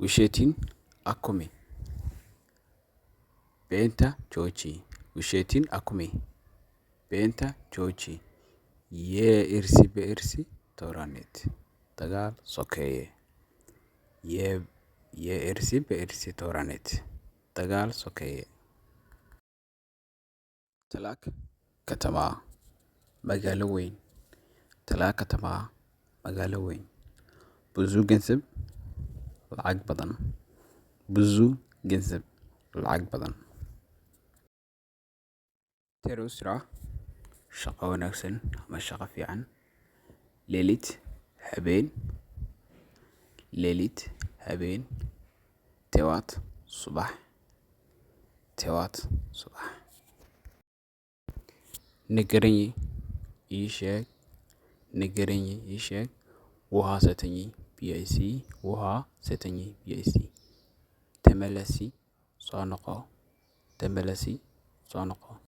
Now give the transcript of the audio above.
ውሸትን አቁሚ. Beenta jooji. ውሸትን አቁሚ. Beenta jooji. የእርስ በእርስ ጦርነት, dagaal sokeeye. የእርስ በእርስ ጦርነት, dagaal sokeeye. ታላቅ ከተማ, magaalo weyn. ታላቅ ከተማ, magaalo weyn. ብዙ ገንዘብ, lacag badan. ብዙ ገንዘብ, lacag badan. ጥሩ ስራ, shaqo wanaagsan ama shaqo fiican. ሌሊት, habeen. ሌሊት, habeen. ጠዋት, subax. ጠዋት, subax. ንገረኝ, ii sheeg. ንገረኝ, ii sheeg. ውሃ ስጠኝ, biyo i sii. ውሃ ስጠኝ, biyo i sii. ተመለስ, soo noqo. ተመለስ, soo noqo.